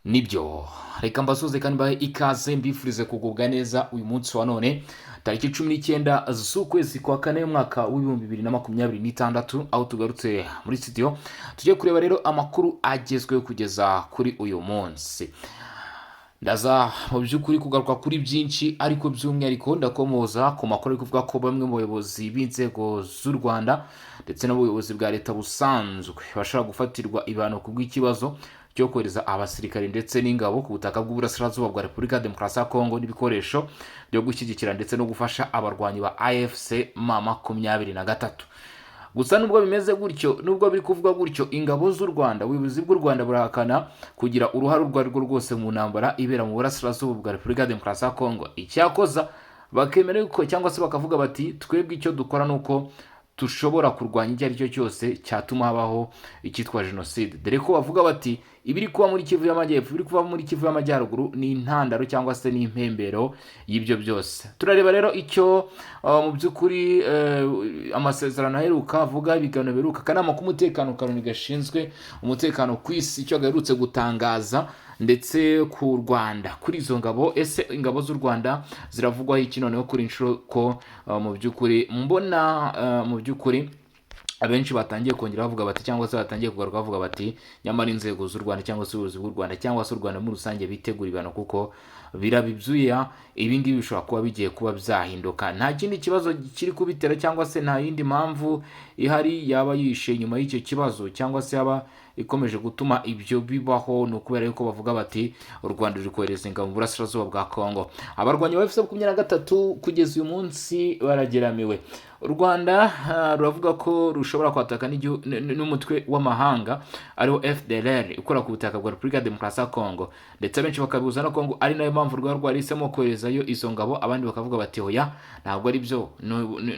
Nibyo, reka mbasuhuze kandi mbahe ikaze, mbifurize kugubwa neza uyu munsi wa none, tariki 19 z'ukwezi kwa kane, umwaka w'2026, aho tugarutse muri studio tujye kureba rero amakuru agezweho kugeza kuri uyu munsi. Ndaza mu by'ukuri kugaruka kuri byinshi, ariko by'umwihariko ndakomoza ku makuru ari kuvuga ko bamwe mu bayobozi b'inzego z'u Rwanda ndetse n'ubuyobozi bwa leta busanzwe bashobora gufatirwa ibihano ku bw'ikibazo cyo kohereza abasirikare ndetse n'ingabo ku butaka bw'uburasirazuba bwa Repubulika ya Demokarasi ya Kongo n'ibikoresho byo gushyigikira ndetse no gufasha abarwanyi ba AFC M23. Gusa nubwo bimeze gutyo, nubwo biri kuvuga gutyo, ingabo z'u Rwanda, ubuyobozi bw'u Rwanda burahakana kugira uruhare urwo ari rwo rwose mu ntambara ibera mu burasirazuba bwa Repubulika ya Demokarasi ya Kongo. Icyakoza bakemera yuko, cyangwa se bakavuga bati: "Twebwe icyo dukora ni uko dushobora kurwanya icyo ari cyo cyose cyatuma habaho icyitwa jenoside", dore ko bavuga bati ibiri kuba muri Kivu y'Amajyepfo, ibiri kuba muri Kivu y'Amajyaruguru ni intandaro cyangwa se ni impembero y'ibyo byose. Turareba rero icyo mu by'ukuri amasezerano aheruka avuga, ibiganiro biheruka, akanama k'umutekano ka Loni gashinzwe umutekano ku isi icyo gaherutse gutangaza ndetse ku Rwanda, kuri izo ngabo. Ese ingabo z'u Rwanda ziravugwaho iki noneho kuri inshuro ko mu by'ukuri mbona mu by'ukuri abenshi batangiye kongera bavuga bati, cyangwa se batangiye kugaruka bavuga bati: "Nyamara inzego z'u Rwanda cyangwa se ubuyobozi bw'u Rwanda cyangwa se u Rwanda muri rusange bitegura ibihano, kuko biraba ibyuya, ibi ngibi bishobora kuba bigiye kuba byahinduka." Nta kindi kibazo kiri kubitera, cyangwa se nta yindi mpamvu ihari yaba yishe inyuma y'icyo kibazo, cyangwa se yaba ikomeje gutuma ibyo bibaho, ni ukubera yuko bavuga bati u Rwanda ruri kohereza ingabo mu burasirazuba bwa Kongo. Abarwanyi ba AFC 23 kugeza uyu munsi barageramiwe. U Rwanda ruravuga ko rushobora kwataka n'umutwe w'amahanga ariwo FDLR ukora ku butaka bwa Repubulika ya Demokarasi ya Kongo, ndetse abenshi bakabihuza na Kongo, ari nayo mpamvu rwaba rwahisemo koherezayo izo ngabo. Abandi bakavuga bati: "Hoya, ntabwo ari byo,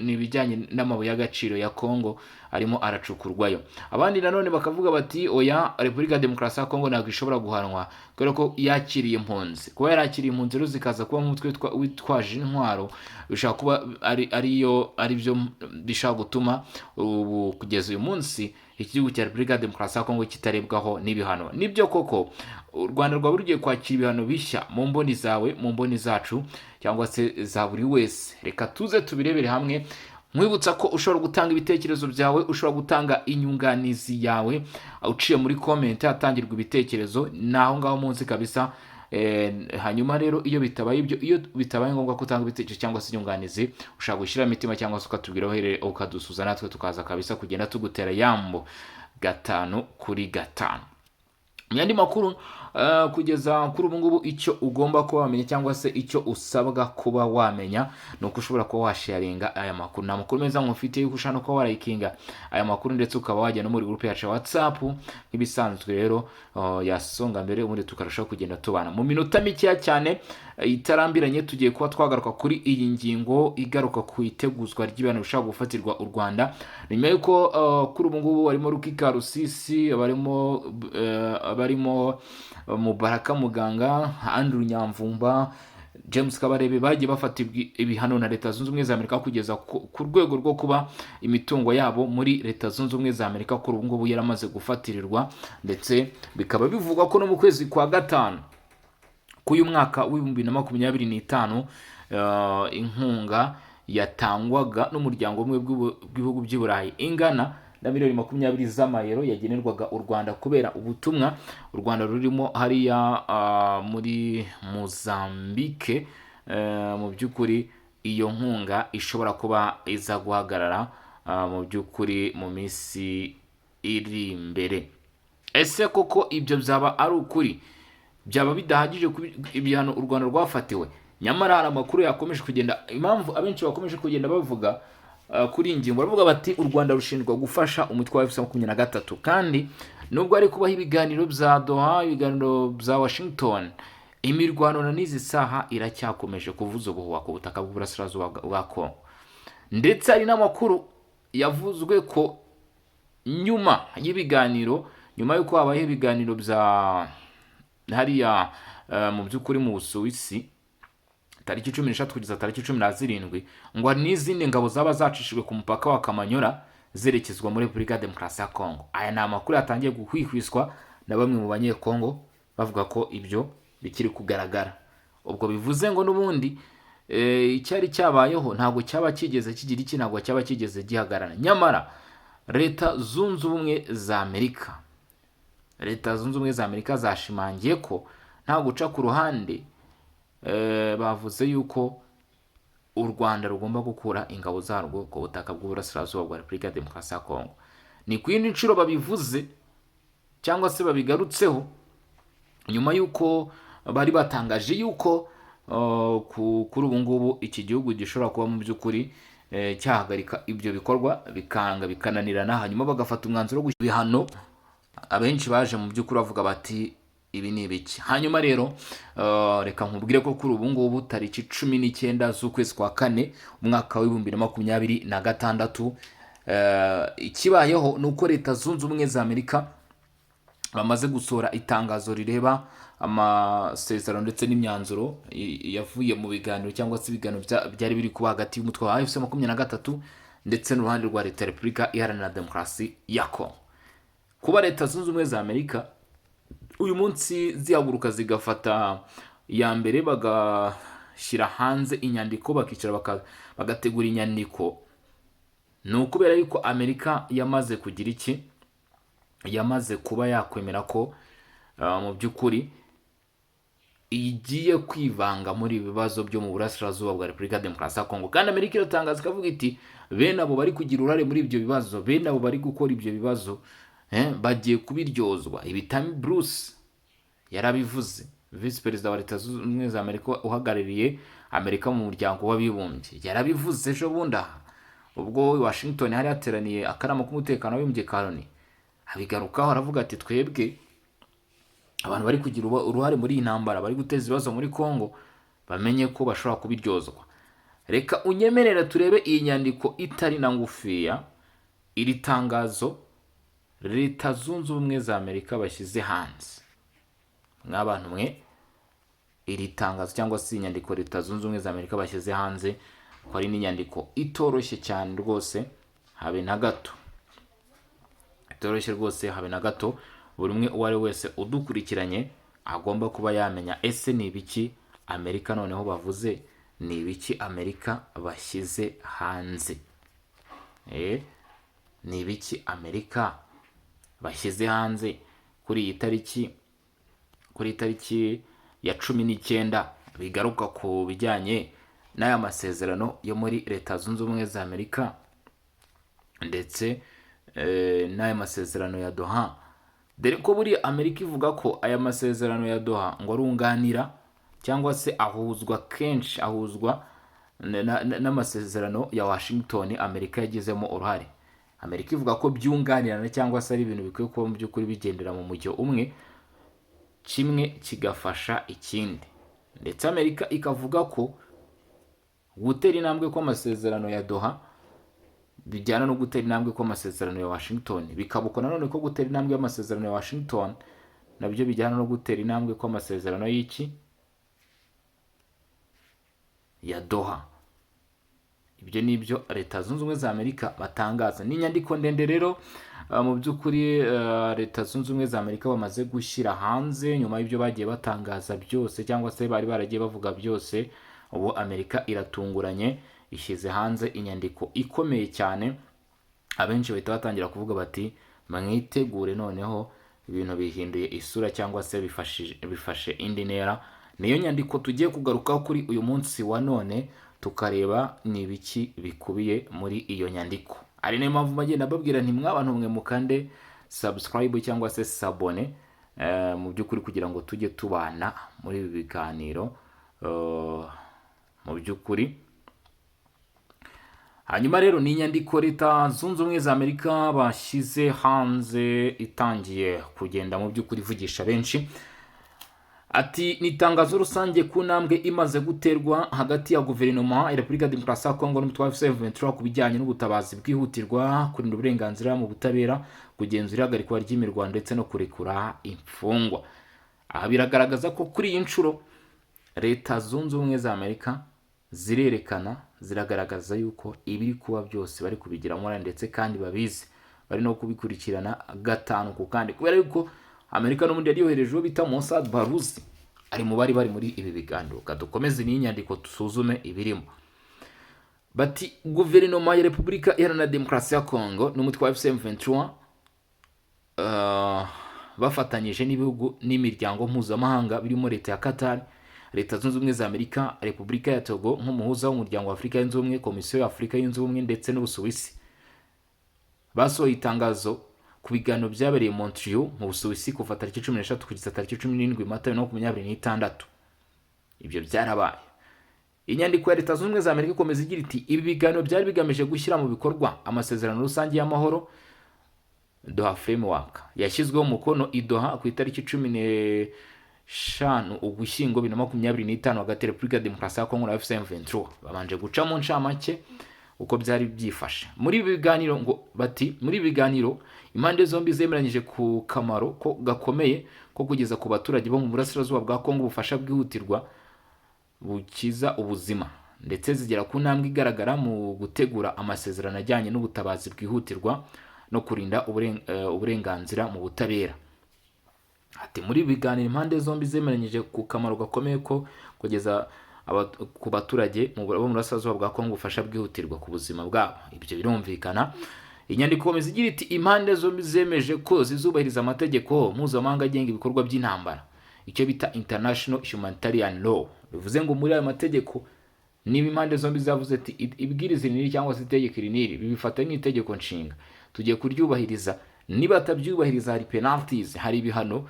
ni ibijyanye n'amabuye y'agaciro ya Kongo arimo aracukurwayo." Abandi nanone bakavuga bati: "Oya, Repubulika ya Demokarasi ya Kongo ntabwo ishobora guhanwa kubera ko yakiriye impunzi." Kuba yarakiriye impunzi rero zikaza kuba nk'umutwe witwaje intwaro, bishobora kuba ari ariyo ari byo bishobora gutuma ubu kugeza uyu munsi iki gihugu cya Repubulika ya Demokarasi ya Kongo kitarebwaho n'ibihano. Nibyo koko u Rwanda rwaba rugiye kwakira ibihano bishya mu mboni zawe, mu mboni zacu, cyangwa se za buri wese? Reka tuze tubirebere hamwe. Nkwibutsa ko ushobora gutanga ibitekerezo byawe, ushobora gutanga inyunganizi yawe uciye muri comment hatangirwa ibitekerezo, ni aho ngaho munsi kabisa. Hanyuma rero iyo bitabaye ibyo, iyo bitabaye ngombwa ko utanga ibitekerezo cyangwa se inyunganizi, ushobora gushyiramo imitima cyangwa se ukatubwira aho uherereye, ukadusuza, natwe tukaza kabisa kugenda tugutera yambo gatanu kuri gatanu. Mu yandi makuru, kugeza kuri ubu ngubu icyo ugomba kuba wamenya cyangwa se icyo usabwa kuba wamenya ni uko ushobora kuba washaringa aya makuru. Ni amakuru meza nkufite yuko ushobora no kuba warayikinga aya makuru, ndetse ukaba wajya no muri groupe yacu ya WhatsApp nk'ibisanzwe rero yasonga mbere, ubundi tukarushaho kugenda tubana. Mu minota mikeya cyane itarambiranye tugiye kuba twagaruka kuri iyi ngingo igaruka ku iteguzwa ry'ibihano bishobora gufatirwa u Rwanda, nyuma y'uko kuri ubu ngubu barimo Ruki Karusisi, barimo Mubaraka Muganga, Andrew Nyamvumba, James Kabarebe, bagiye bafatirwa ibihano na Leta Zunze Ubumwe za Amerika kugeza ku rwego rwo kuba imitungo yabo muri Leta Zunze Ubumwe za Amerika kuri ubu ngubu yaramaze gufatirirwa, ndetse bikaba bivugwa ko no mu kwezi kwa gatanu k'uyu mwaka w'2025 inkunga yatangwaga n'umuryango umwe bw'ibihugu by'i Burayi ingana na miliyoni 20 z'amayero yagenerwaga u Rwanda kubera ubutumwa u Rwanda rurimo hariya muri Mozambique, mu by'ukuri iyo nkunga ishobora kuba iza guhagarara mu by'ukuri mu minsi iri imbere. Ese koko ibyo byaba ari ukuri? Byaba bidahagije ku ibihano u Rwanda rwafatiwe? Nyamara hari amakuru yakomeje kugenda, impamvu abenshi bakomeje kugenda bavuga kuri iyi ngingo, baravuga bati u Rwanda rushinjwa gufasha umutwe wa AFC 23, kandi nubwo hari kubaho ibiganiro bya Doha, ibiganiro bya Washington, imirwano na n'izi saha iracyakomeje kuvuza ubuhuha ku butaka bw'uburasirazuba bwa Kongo. Ndetse hari n'amakuru yavuzwe ko nyuma y'ibiganiro, nyuma y'uko habayeho ibiganiro bya hariya mu by'ukuri mu Busuwisi tariki 13 kugeza tariki 17, ngo hari n'izindi ngabo zaba zacishijwe ku mupaka wa Kamanyola zerekezwa muri Repubulika ya Demokarasi ya Kongo. Aya ni amakuru yatangiye guhwihwiswa na bamwe mu Banyekongo. Bavuga ko ibyo bikiri kugaragara. Ubwo bivuze ngo n'ubundi icyari cyabayeho ntabwo cyaba kigeze kigira iki, ntabwo cyaba kigeze gihagarara. Nyamara Leta Zunze Ubumwe za Amerika zashimangiye ko nta guca ku ruhande. Bavuze yuko u Rwanda rugomba gukura ingabo zarwo ku butaka bw'uburasirazuba bwa Repubulika ya Demokarasi ya Kongo. Ni ku yindi nshuro babivuze cyangwa se babigarutseho, nyuma y'uko bari batangaje yuko kuri ubu ngubu iki gihugu gishobora kuba mu by'ukuri cyahagarika ibyo bikorwa, bikanga bikananirana, hanyuma bagafata umwanzuro wo gushyira ibihano. Abenshi baje mu by'ukuri bavuga bati: "Ibi ni ibiki?" Hanyuma rero reka nkubwire ko kuri ubu ngubu tariki 19 z'ukwezi kwa kane, umwaka wa 2026, ikibayeho ni uko Leta Zunze Ubumwe za Amerika bamaze gusohora itangazo rireba amasezerano ndetse n'imyanzuro yavuye mu biganiro cyangwa se ibiganiro byari biri kuba hagati y'umutwe wa AFC 23 ndetse n'uruhande rwa Leta ya Repubulika Iharanira Demokarasi ya Kongo. Kuba Leta Zunze Ubumwe za Amerika uyu munsi zihaguruka zigafata iya mbere, bagashyira hanze inyandiko, bakicara bagategura inyandiko, ni ukubera yuko Amerika yamaze kugira iki, yamaze kuba yakwemera ko mu by'ukuri igiye kwivanga muri ibi bibazo byo mu burasirazuba bwa Repubulika ya Demokarasi ya Kongo. Kandi Amerika iratangaza ikavuga iti: "Bene abo bari kugira uruhare muri ibyo bibazo, bene abo bari gukora ibyo bibazo, bagiye kubiryozwa." Ibi Tammy Bruce yarabivuze, Visi Perezida wa Leta Zunze Ubumwe za Amerika uhagarariye Amerika mu Muryango w'Abibumbye, yarabivuze ejo bundi aha ubwo i Washington hari hateraniye akanama k'umutekano w'Abibumbye ka Loni. Abigarukaho aravuga ati: "Twebwe abantu bari kugira uruhare muri iyi ntambara, bari guteza ibibazo muri Congo, bamenye ko bashobora kubiryozwa." Reka unyemerere turebe iyi nyandiko itari na ngufiya, iri tangazo Leta Zunze Ubumwe za Amerika bashyize hanze. Mw'abantu mwe, iri tangazo cyangwa se inyandiko Leta Zunze Ubumwe za Amerika bashyize hanze, ko ari n'inyandiko itoroshye cyane rwose, habe na gato itoroshye rwose, habe na gato. Buri umwe uwo ari we wese udukurikiranye agomba kuba yamenya: ese ni ibiki Amerika noneho bavuze? Ni ibiki Amerika bashyize hanze? Ni ibiki Amerika bashyize hanze kuri iyi tariki ya 19, bigaruka ku bijyanye n'aya masezerano yo muri Leta Zunze Ubumwe za Amerika ndetse n'aya masezerano ya Doha? Dore ko buri Amerika ivuga ko aya masezerano ya Doha ngo arunganira cyangwa se ahuzwa kenshi, ahuzwa n'amasezerano ya Washington Amerika yagizemo uruhare. Amerika ivuga ko byunganirana cyangwa se ari ibintu bikwiye kuba mu by'ukuri bigendera mu mujyo umwe, kimwe kigafasha ikindi. Ndetse Amerika ikavuga ko gutera intambwe kw'amasezerano ya Doha bijyana no gutera intambwe kw'amasezerano ya Washington, bikaba uko nanone ko gutera intambwe y'amasezerano ya Washington nabyo bijyana no gutera intambwe kw'amasezerano y'iki, ya Doha. Ibyo ni ibyo Leta Zunze Ubumwe za Amerika batangaza. Ni inyandiko ndende rero mu by'ukuri Leta Zunze Ubumwe za Amerika bamaze gushyira hanze nyuma y'ibyo bagiye batangaza byose cyangwa se bari baragiye bavuga byose. Ubu Amerika iratunguranye, ishyize hanze inyandiko ikomeye cyane. Abenshi bahita batangira kuvuga bati: "Mwitegure, noneho ibintu bihinduye isura cyangwa se bifashe indi ntera." Niyo nyandiko tugiye kugarukaho kuri uyu munsi wa none, tukareba ni ibiki bikubiye muri iyo nyandiko. Ari nayo mpamvu bagenda babwira nti: "Mwabantu mwe, mukande subscribe cyangwa se s'abonner mu by'ukuri kugira ngo tujye tubana muri ibi biganiro mu by'ukuri." Hanyuma rero ni inyandiko Leta Zunze Ubumwe za Amerika bashyize hanze, itangiye kugenda mu by'ukuri ivugisha benshi. Ati: "Ni itangazo rusange ku ntambwe imaze guterwa hagati ya Guverinoma ya Repubulika ya Demokarasi ya Kongo n'umutwe wa AFC M23 ku bijyanye n'ubutabazi bwihutirwa, kurinda uburenganzira mu butabera, kugenzura ihagarikwa ry'imirwano ndetse no kurekura imfungwa." Aha biragaragaza ko kuri iyi nshuro Leta Zunze Ubumwe za Amerika zirerekana, ziragaragaza yuko ibiri kuba byose bari kubigiramo uruhare, ndetse kandi babizi, bari no kubikurikirana gatanu ku kandi, kubera yuko Amerika n'ubundi yari yohereje uwo bita Massad Boulos, ari mu bari bari muri ibi biganiro. Dukomeze n'iyi nyandiko, dusuzume ibirimo. Bati guverinoma ya Repubulika Iharanira Demokarasi ya Kongo n'umutwe wa AFC M23 bafatanyije n'ibihugu n'imiryango mpuzamahanga birimo leta ya Qatar, Leta Zunze Ubumwe za Amerika, Repubulika ya Togo nk'umuhuza w'Umuryango wa Afurika Yunze Ubumwe, Komisiyo ya Afurika Yunze Ubumwe ndetse n'Ubusuwisi, basohoye itangazo ku biganiro byabereye Montreux mu Busuwisi kuva tariki 13 kugeza tariki 17 Mata 2026. Ibyo byarabaye. Inyandiko ya Leta Zunze Ubumwe za Amerika ikomeza igira iti: "Ibi biganiro byari bigamije gushyira mu bikorwa amasezerano rusange y'amahoro, Doha Framework, yashyizweho umukono i Doha ku itariki 15 Ugushyingo 2025 hagati ya Repubulika ya Demokarasi ya Kongo na AFC M23." Babanje guca mu ncamake uko byari byifashe muri ibi biganiro. Ngo bati muri ibi biganiro impande zombi zemeranyije ku kamaro ko gakomeye ko kugeza ku baturage bo mu burasirazuba bwa Kongo ubufasha bwihutirwa bukiza ubuzima, ndetse zigera ku ntambwe igaragara mu gutegura amasezerano ajyanye n'ubutabazi bwihutirwa no kurinda uburenganzira mu butabera. Ati muri ibi biganiro impande zombi zemeranyije ku kamaro gakomeye ko kugeza ku baturage bo mu burasirazuba bwa Kongo ubufasha bwihutirwa ku buzima bwabo. Ibyo birumvikana. Inyandiko ikomeza igira iti: "Impande zombi zemeje ko zizubahiriza amategeko mpuzamahanga agenga ibikorwa by'intambara, icyo bita international humanitarian law." Bivuze ngo muri ayo mategeko, niba impande zombi zavuze ati ibwiriza iri n'iri cyangwa se itegeko iri n'iri, bibifata nk'itegeko nshinga, tugiye kuryubahiriza. Niba batabyubahiriza, hari penalties, hari ibihano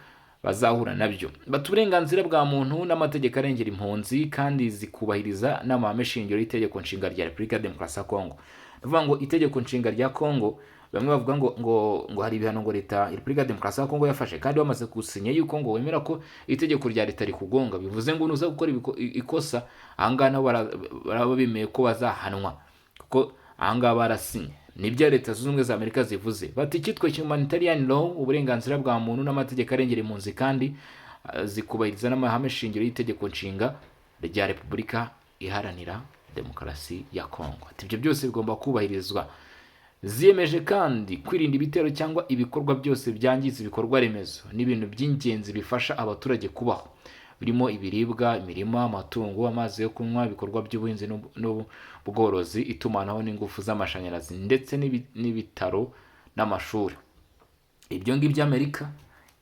bazahura nabyo. Bati uburenganzira bwa muntu n'amategeko arengera impunzi, kandi zikubahiriza n'amahame shingiro y'itegeko nshinga rya Repubulika ya Demokarasi ya Kongo. Ni ukuvuga ngo itegeko nshinga rya Kongo, bamwe bavuga ngo hari ibihano ngo leta ya Repubulika ya Demokarasi ya Kongo yafashe, kandi bamaze gusinya yuko ngo wemera ko itegeko rya leta rikugonga. Bivuze ngo nuza gukora ikosa ahangaha, nabo baraba bemeye ko bazahanwa, kuko ahangaha barasinye. Nibyo Leta Zunze Ubumwe za Amerika zivuze. Bati icyitwa humanitarian law, uburenganzira bwa muntu n'amategeko arengera impunzi, kandi zikubahiriza n'amahame shingiro y'itegeko nshinga rya Repubulika Iharanira Demokarasi ya Kongo. Ati ibyo byose bigomba kubahirizwa. Ziyemeje kandi kwirinda ibitero cyangwa ibikorwa byose byangiza ibikorwa remezo n'ibintu by'ingenzi bifasha abaturage kubaho, birimo ibiribwa, imirima, amatungo, amazi yo kunywa, ibikorwa by'ubuhinzi n'ubworozi, itumanaho n'ingufu z'amashanyarazi, ndetse n'ibitaro n'amashuri. Ibyo ngibyo Amerika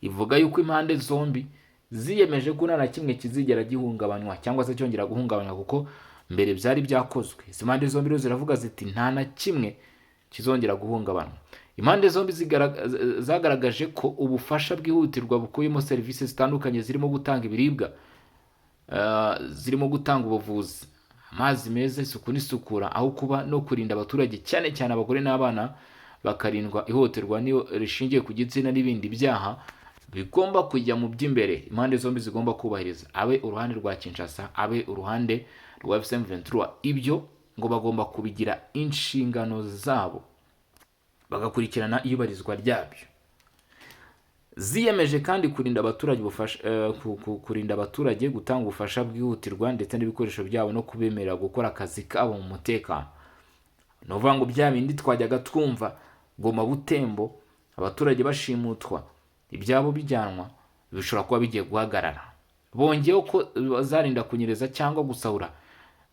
ivuga yuko impande zombi ziyemeje ko nta na kimwe kizigera gihungabanywa cyangwa se cyongera guhungabanywa, kuko mbere byari byakozwe. Izi mpande zombi rero ziravuga ziti nta na kimwe kizongera guhungabanywa. Impande zombi zagaragaje ko ubufasha bwihutirwa bukubiyemo serivisi zitandukanye zirimo gutanga ibiribwa, zirimo gutanga ubuvuzi, amazi meza, isuku n'isukura, aho kuba no kurinda abaturage, cyane cyane abagore n'abana, bakarindwa ihohoterwa n'iyo rishingiye ku gitsina n'ibindi byaha, bigomba kujya mu by'imbere impande zombi zigomba kubahiriza, abe uruhande rwa Kinshasa, abe uruhande rwa AFC M23. Ibyo ngo bagomba kubigira inshingano zabo, bagakurikirana iyubahirizwa ryabyo. Ziyemeje kandi kurinda abaturage ubufasha, kurinda abaturage, gutanga ubufasha bwihutirwa ndetse n'ibikoresho byabo, no kubemerera gukora akazi kabo mu mutekano. Ni ukuvuga ngo bya bindi twajyaga twumva Goma, Butembo, abaturage bashimutwa, ibyabo bijyanwa, bishobora kuba bigiye guhagarara. Bongeyeho ko bazarinda kunyereza cyangwa gusahura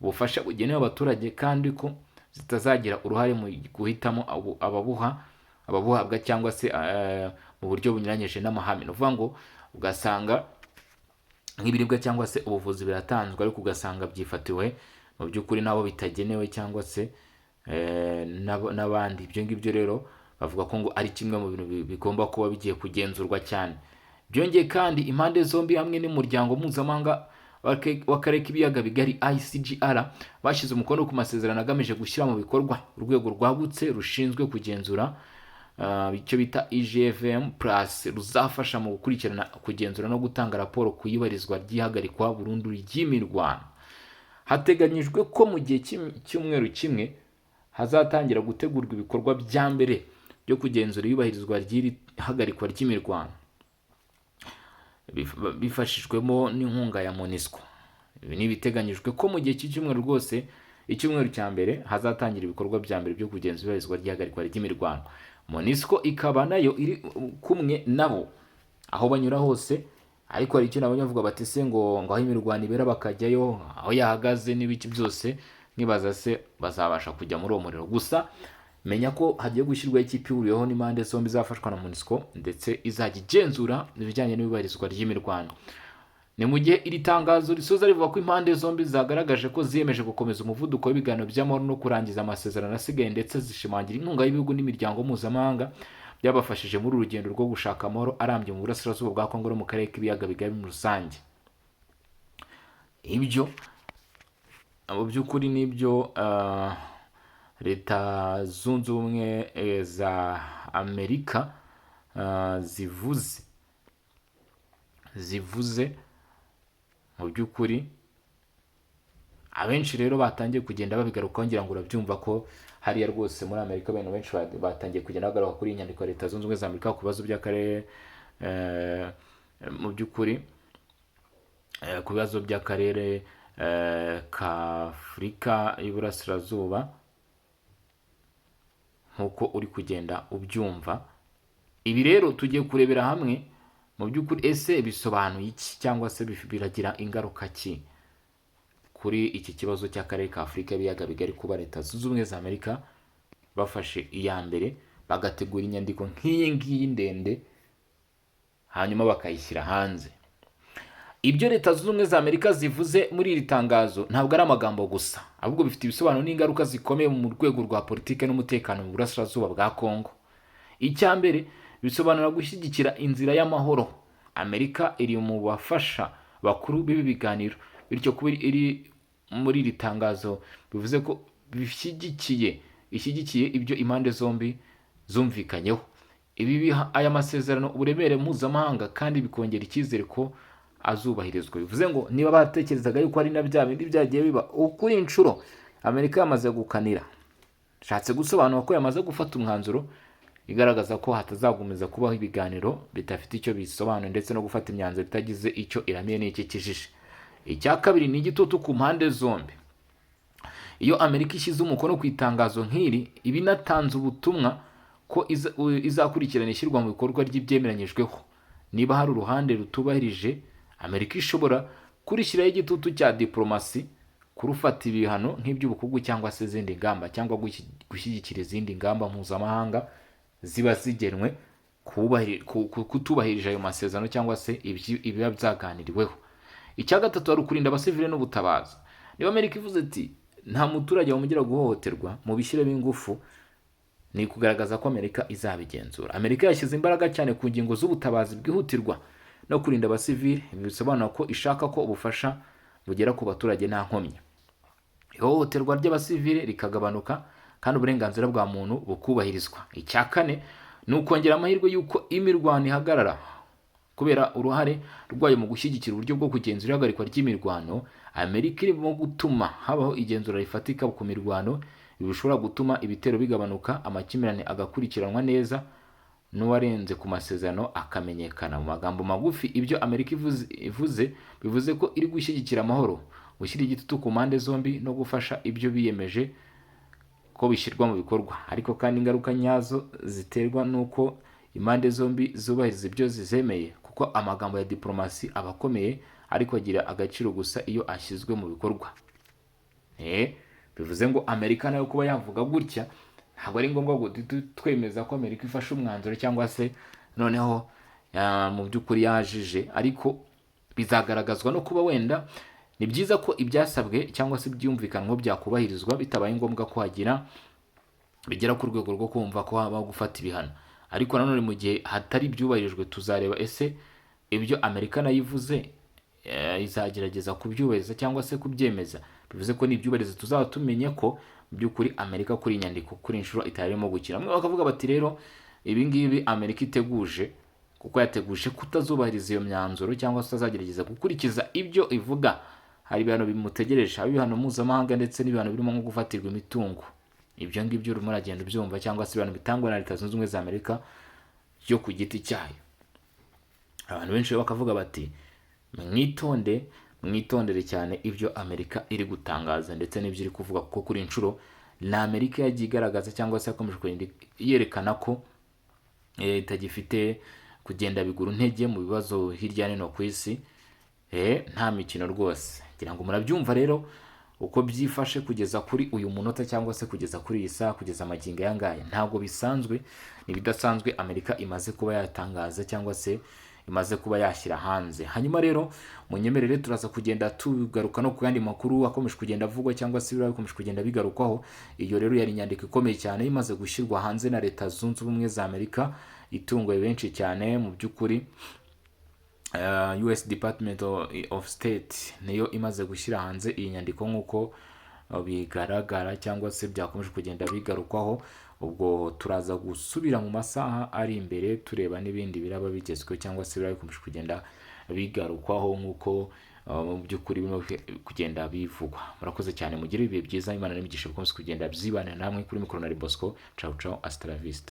ubufasha bugenewe abaturage, kandi ko zitazagira uruhare mu guhitamo ababuhabwa cyangwa se mu buryo bunyuranyije n'amahame. Ni ukuvuga ngo ugasanga nk'ibiribwa cyangwa se ubuvuzi biratanzwe, ariko ugasanga byifatiwe mu by'ukuri n'abo bitagenewe cyangwa se n'abandi. Ibyo ngibyo rero bavuga ko ngo ari kimwe mu bintu bigomba kuba bigiye kugenzurwa cyane. Byongeye kandi, impande zombi hamwe n'umuryango mpuzamahanga w'akarere k'ibiyaga bigari, ICGR, bashyize umukono ku masezerano agamije gushyira mu bikorwa urwego rwagutse rushinzwe kugenzura, icyo bita IGVM Plus, ruzafasha mu gukurikirana, kugenzura no gutanga raporo ku iyubahirizwa ry'ihagarikwa burundu ry'imirwano. Hateganyijwe ko mu gihe cy'umweru kimwe hazatangira gutegurwa ibikorwa bya mbere byo kugenzura iyubahirizwa ry'iri hagarikwa ry'imirwano, bifashijwemo n'inkunga ya MONUSCO. Ibi ni ibiteganyijwe ko mu gihe cy'icyumweru rwose, icyumweru cya mbere, hazatangira ibikorwa bya mbere byo kugenzura iyubahirizwa ry'ihagarikwa ry'imirwano, MONUSCO ikaba nayo iri kumwe nabo. Aho banyura hose. Ariko hari icyo nabonye bavuga bati se ngo aho imirwano ibera bakajyayo, aho yahagaze n'ibiki byose, nkibaza se bazabasha kujya muri uwo muriro? Gusa menya ko hagiye gushyirwaho ikipe ihuriweho n'impande zombi izafashwa na MONUSCO, ndetse izajya igenzura ibijyanye n'iyubahirizwa ry'imirwano. Ni mu gihe iri tangazo risoza rivuga ko impande zombi zagaragaje ko ziyemeje gukomeza umuvuduko w'ibiganiro by'amahoro no kurangiza amasezerano asigaye, ndetse zishimangira inkunga y'ibihugu n'imiryango mpuzamahanga byabafashije muri uru rugendo rwo gushaka amahoro arambye mu burasirazuba bwa Kongo no mu karere k'Ibiyaga Bigari muri rusange. Ibyo mu by'ukuri nibyo Leta Zunze Ubumwe za Amerika zivuze. Mu by'ukuri abenshi rero batangiye kugenda babigarukaho. Ngira ngo urabyumva ko hariya rwose muri Amerika abantu benshi batangiye kugenda bagaruka kuri iyi nyandiko ya Leta Zunze Ubumwe za Amerika ku bibazo by'akarere, mu by'ukuri ku bibazo by'akarere ka Afurika y'Iburasirazuba, nk'uko uri kugenda ubyumva. Ibi rero tugiye kurebera hamwe mu by'ukuri, ese bisobanuye iki cyangwa se biragira ingaruka ki kuri iki kibazo cy'akarere ka Afurika y'Ibiyaga Bigari, kuba Leta Zunze Ubumwe za Amerika bafashe iya mbere bagategura inyandiko nk'iyi ngiyi ndende, hanyuma bakayishyira hanze? Ibyo Leta Zunze Ubumwe za Amerika zivuze muri iri tangazo ntabwo ari amagambo gusa, ahubwo bifite ibisobanuro n'ingaruka zikomeye mu rwego rwa politiki n'umutekano mu burasirazuba bwa Kongo. Icya mbere, bisobanura gushyigikira inzira y'amahoro. Amerika iri mu bafasha bakuru b'ibi biganiro, bityo kuba iri muri iri tangazo bivuze ko bishyigikiye ishyigikiye ibyo impande zombi zumvikanyeho. Ibi biha aya masezerano uburemere mpuzamahanga kandi bikongera icyizere ko azubahirizwa. Bivuze ngo niba batekerezaga yuko ari na bya bindi byagiye biba ukuri, inshuro Amerika yamaze gukanira, nshatse gusobanura ko yamaze gufata umwanzuro igaragaza ko hatazakomeza kubaho ibiganiro bidafite icyo bisobanuye, ndetse no gufata imyanzuro itagize icyo iramiye n'icyo ikijije. Icya kabiri ni igitutu ku mpande zombi. Iyo Amerika ishyize umukono ku itangazo nk'iri, iba inatanze ubutumwa ko izakurikirana ishyirwa mu bikorwa ry'ibyemeranyijweho. Niba hari uruhande rutubahirije, Amerika ishobora kurishyiraho igitutu cya diporomasi, kurufata ibihano nk'iby'ubukungu cyangwa se izindi ngamba, cyangwa gushyigikira izindi ngamba mpuzamahanga ziba zigenwe kutubahirije ayo masezerano cyangwa se ibiba byaganiriweho. Icya gatatu, hari ukurinda abasivile n'ubutabazi. Niba Amerika ivuze ati nta muturage wongera guhohoterwa, mu bishyiremo ingufu, ni kugaragaza ko Amerika izabigenzura. Amerika yashyize imbaraga cyane ku ngingo z'ubutabazi bwihutirwa no kurinda abasivile. Ibi bisobanura ko ishaka ko ubufasha bugera ku baturage nta nkomyi, ihohoterwa ry'abasivile rikagabanuka, kandi uburenganzira bwa muntu bukubahirizwa. Icya kane ni ukongera amahirwe y'uko imirwano ihagarara. Kubera uruhare rwayo mu gushyigikira uburyo bwo kugenzura ihagarikwa ry'imirwano, Amerika irimo gutuma habaho igenzura rifatika ku mirwano. Ibi bishobora gutuma ibitero bigabanuka, amakimbirane agakurikiranwa neza, n'uwarenze ku masezerano akamenyekana. Mu magambo magufi, ibyo Amerika ivuze bivuze ko iri gushyigikira amahoro, gushyira igitutu ku mpande zombi no gufasha ibyo biyemeje ko bishyirwa mu bikorwa. Ariko kandi ingaruka nyazo ziterwa n'uko impande zombi zubahiriza ibyo zizemeye, kuko amagambo ya diplomasi aba akomeye, ariko agira agaciro gusa iyo ashyizwe mu bikorwa. Bivuze ngo Amerika nayo kuba yavuga gutya, ntabwo ari ngombwa ngo duhite twemeza ko Amerika ifashe umwanzuro cyangwa se noneho mu by'ukuri yajije, ariko bizagaragazwa no kuba wenda ni byiza ko ibyasabwe cyangwa se ibyumvikanwa byakubahirizwa, bitabaye ngombwa ko hagira bigera ku rwego rwo kumva ko habaho gufata ibihano. Ariko nanone mu gihe hatari ibyubahirijwe, tuzareba ese ibyo Amerika nayo ivuze izagerageza kubyubahiriza cyangwa se kubyemeza. Bivuze ko nibyubahiriza tuzaba tumenye ko mu by'ukuri Amerika kuri iyi nyandiko, kuri iyi nshuro, itari irimo gukina. Bamwe bakavuga bati rero ibi ngibi Amerika iteguje, kuko yateguje kutazubahiriza iyo myanzuro cyangwa se utazagerageza gukurikiza ibyo ivuga, hari ibihano bimutegereje, haba ibihano mpuzamahanga ndetse n'ibihano birimo nko gufatirwa imitungo. Ibyo ngibyo urimo uragenda ubyumva, cyangwa se ibihano bitangwa na Leta Zunze Ubumwe za Amerika yo ku giti cyayo. Abantu benshi rero bakavuga bati mwitonde, mwitondere cyane ibyo Amerika iri gutangaza ndetse n'ibyo iri kuvuga, kuko kuri iyi nshuro ni Amerika yagiye igaragaza cyangwa se yakomeje kugenda yerekana ko itagifite kugenda bigura intege mu bibazo hirya no hino ku isi. Nta mikino rwose. Ngira ngo murabyumva rero uko byifashe kugeza kuri uyu munota, cyangwa se kugeza kuri iyi saha, kugeza amagingo aya ngaya. Ntabwo bisanzwe, ni ibidasanzwe Amerika imaze kuba yatangaza cyangwa se imaze kuba yashyira hanze. Hanyuma rero munyemerere turaza kugenda tugaruka no ku yandi makuru akomeje kugenda avugwa, cyangwa se biba bikomeje kugenda bigarukwaho. Iyo rero yari inyandiko ikomeye cyane imaze gushyirwa hanze na Leta Zunze Ubumwe za Amerika, itunguye benshi cyane mu by'ukuri. US Department of State niyo imaze gushyira hanze iyi nyandiko nk'uko bigaragara, cyangwa se byakomeje kugenda bigarukwaho. Ubwo turaza gusubira mu masaha ari imbere, tureba n'ibindi biraba bigezweho, cyangwa se biraba bikomeje kugenda bigarukwaho nk'uko mu by'ukuri birimo kugenda bivugwa. Murakoze cyane, mugire ibihe byiza, Imana n'imigisha bikomeze kugenda byibanira namwe. Kuri mikoro na Bosco. Ciao ciao, hasta la vista.